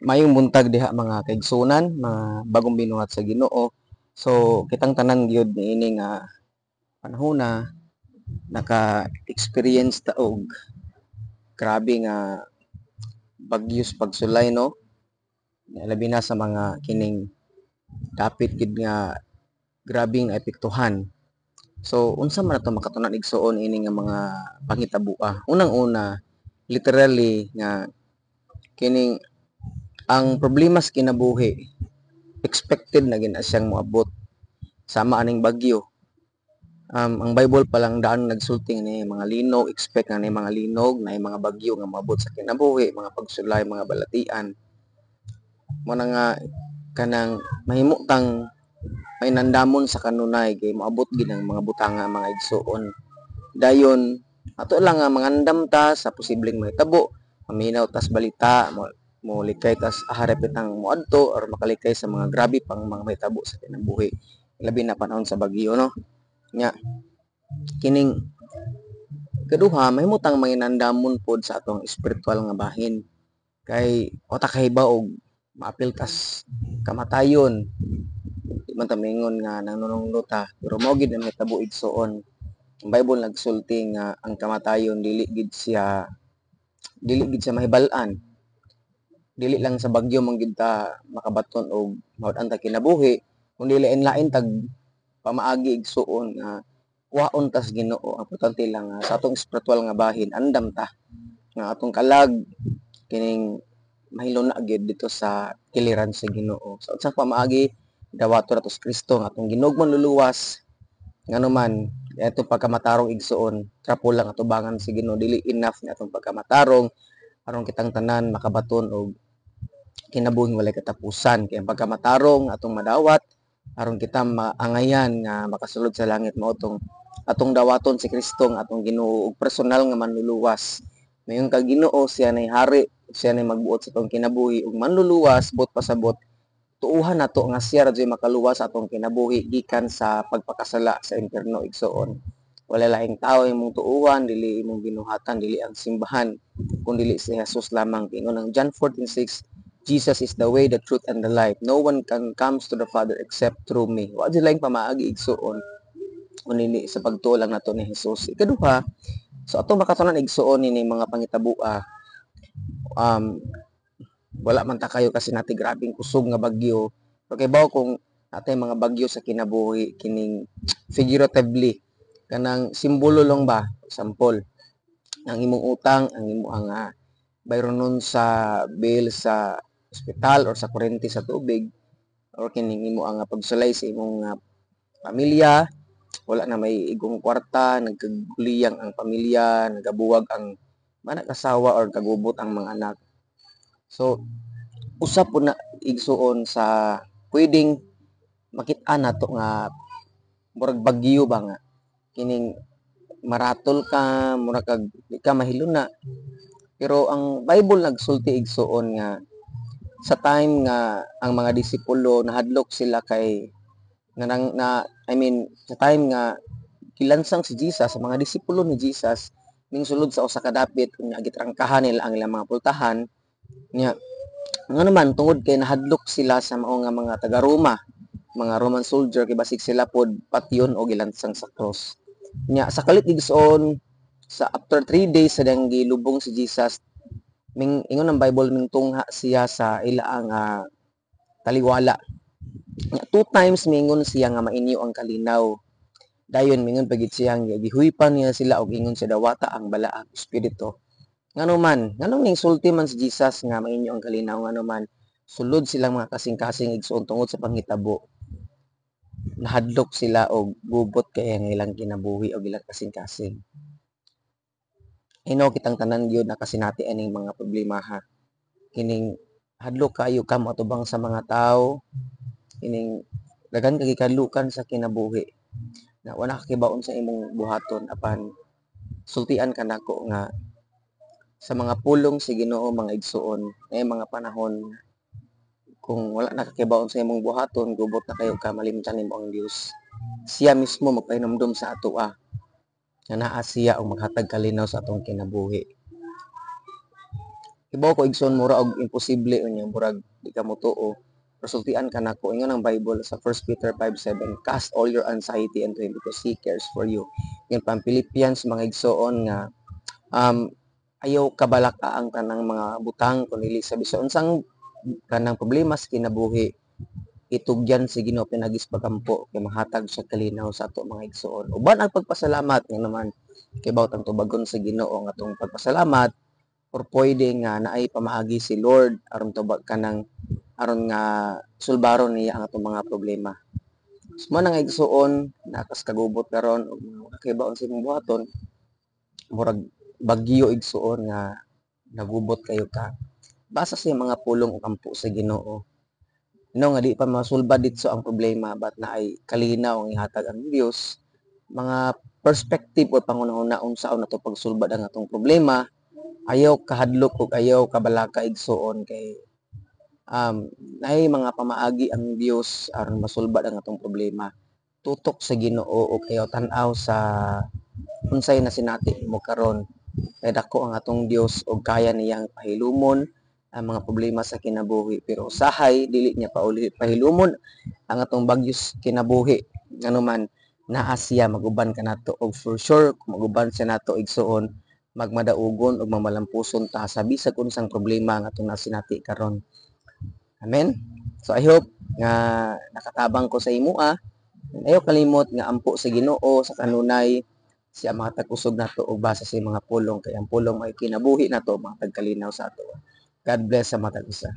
Maayong buntag diha, mga kaigsuonan, mga bagong binuhat sa Ginoo. So kitang tanan gyud niini nga panahona naka-experience ta og grabe nga bagyo sa pagsulay, no? Labi na sa mga kining dapit gid nga grabeng naepektuhan. So unsa man ato makatunan, igsuon, ini nga mga panghitaboa? Unang-una, literally nga kining ang problema sa kinabuhi, expected na gid na siyang moabot sama aning bagyo. Ang Bible pa lang daan nagsulti ni mga linog, expect nga ni mga linog, na mga bagyo nga moabot sa kinabuhi, mga pagsulay, mga balatian. Mo na nga kanang mahimo tang may nandamon sa kanunay kay moabot gid ang mga butanga, mga igsuon. Dayon ato lang nga mangandam ta sa posibleng mahitabo, maminaw tas balita, mo molikay tas harap itang moadto or makalikay sa mga grabe pang mga mahitabo sa kinabuhi, labi na panahon sa bagyo, no? Nya kining kaduha, mahimutang manginandamon pod sa atong espiritual nga bahin kay wa ta kahibaw og maapil tas kamatayon. Di man ta moingon nga nanununglo ta, pero mao gid ang mahitabo, igsuon. Ang Bible nagsulti nga ang kamatayon dili gid siya mahibal-an. Dili lang sa bagyo man gid ta makabaton og mahud-an ta kinabuhi, kundi lain-lain tag pamaagi, igsuon, nga kuhaon tas Ginoo. Importante lang nga sa atong espiritual nga bahin, andam ta nga atong kalag kining mahiluna gyud dito sa kiliran sa Ginoo. Sa unsang pamaagi? Dawaton nato si Kristo nga atong Ginoo Manluluwas. Ngano man atong pagkamatarong, igsuon, trapo lang atubangan sa Ginoo. Dili enough ni atong pagkamatarong aron kitang tanan makabaton og kinabuhing walay katapusan, kay ang pagkamatarong atong madawat aron kita maangayan nga makasulod sa langit mao tong atong dawaton si Kristo nga atong Ginoo ug personal nga Manluluwas. Mayon kag Ginoo, siya nay hari, siya nay magbuot sa atong kinabuhi ug Manluluwas. Buot pasabot, tuuhan nato nga siya ra juy makaluwas sa atong kinabuhi gikan sa pagpakasala sa impierno, igsuon. Wala laing tawo imong tuuhan, dili imong binuhatan, dili ang simbahan, kun dili si Jesus lamang. Ingon ang John 14:6, "Jesus is the way, the truth, and the life. No one can comes to the Father except through me." Wa jud laing pamaagi, igsuon, kun dili sa pagtuo lang nato ni Jesus. Ikaduha, so atong makatunan, igsuon, ini mga pangitaboa, wala man ta kayo kasi nati grabeng kusog nga bagyo. Pero kay bawo kung natay mga bagyo sa kinabuhi, kining figuratively, kanang simbolo lang ba, example, ang imong utang, ang imong bayronon sa bill sa ospital or sa kuryente, sa tubig, or kining imo ang pagsulay sa imong pamilya, wala na may igong kwarta, nagkaguliyang ang pamilya, nagabuwag ang manag asawa or kagubot ang mga anak. So usa po na, igsuon, sa pwedeng makit-an nato nga murag bagyo ba, nga kining maratol ka, mura kag di ka mahiluna. Pero ang Bible nagsulti, igsuon, nga sa time nga ang mga disipulo nahadlok sila kay nga nang, na, I mean, sa time nga gilansang si Jesus, sa mga disipulo ni Jesus ning sulod sa usa ka dapit, unya gitrangkahan nila ang ilang mga pultahan. Nya nga naman tungod kay nahadlok sila sa mao nga mga taga Roma, mga Roman soldier, kay basig sila pod patyon o gilansang sa cross. Nya sa kalit, igsoon, sa after 3 days sa dang gilubong si Jesus, ming ingon ang Bible, ming tungha siya sa ilaang taliwala. Nya two times mingon siya nga mainyo ang kalinaw. Dayon mingon pagit siya nga gihuypan niya sila og ingon sa dawata ang Balaang Espiritu. Ngano man, nganong ning sulti man si Jesus nga mainyo ang kalinaw? Ngano man sulod silang mga kasing-kasing, igsuon, tungod sa panghitabo? Nahadlok sila og gubot kay ang ilang kinabuhi og ilang kasing-kasing. Ino kitang tanan gyud nakasinati aning mga problema ha. Kining hadlok kayo ka moatubang sa mga tawo, kining daghan kay gikadlukan sa kinabuhi na wala ka kibaon sa imong buhaton, apan sultian ka nako nga sa mga pulong si Ginoo, mga igsuon, ngay mga panahon kung wala na ka kibaon sa imong buhaton, gubot na kayo ka, malimtan nimo ang Dios. Siya mismo magpahinumdom sa atoa nga naa siya og maghatag kalinaw sa atong kinabuhi. Kibaw ko, igsoon, mura og imposible unya, murag di ka motuo. Resultian ka nako, ingon ang Bible sa 1 Peter 5:7, "Cast all your anxiety unto Him because He cares for you." Ingon pa ang Philippians, mga igsoon, nga ayaw kabalaka ang tanang mga butang kun dili sa bisan unsang kanang problema sa kinabuhi, itugyan sa Ginoo pinaagi sa pagampo kay mahatag siya kalinaw sa ato, mga igsoon. Uban ang pagpasalamat nga naman kay bawat ang tubagon sa Ginoo nga atong pagpasalamat or pwede nga naay pamaagi si Lord aron tubag kanang aron nga sulbaron niya ang atong mga problema. So, mo na nga, igsuon, nakas kagubot karon ug mga kahibaon sa imong buhaton, murag bagyo, igsuon, nga nagubot kayo ka. Basa sa mga pulong ug ampo sa Ginoo. No nga di pa masulbad ditso ang problema, but naay kalinaw ang ihatag ang Dios, mga perspective o panghuna-huna unsaon nato pagsulbad ang atong problema. Ayaw kahadlok ug ayaw kabalaka, igsuon, kay naay mga pamaagi ang Dios aron masulbad ang atong problema. Tutok sa Ginoo ug ayaw tan-aw sa unsay nasinati mo karon kay dako ang atong Dios ug kaya niyang pahilumon ang mga problema sa kinabuhi, pero usahay dili niya pauli pahilumon ang atong bagyos kinabuhi nganuman naa siya maguban kanato. Og for sure kung maguban siya nato, igsuon, magmadaugon ug mamalampuson ta sa bisag unsang problema nga atong nasinati karon. Amen. So I hope nga nakatabang ko sa imoa. Ayaw kalimot nga ampo sa Ginoo sa kanunay, siya mahatag kusog nato og basa sa mga pulong kay ang pulong ay kinabuhi nato, mahatag kalinaw sa ato. God bless sa matag usa.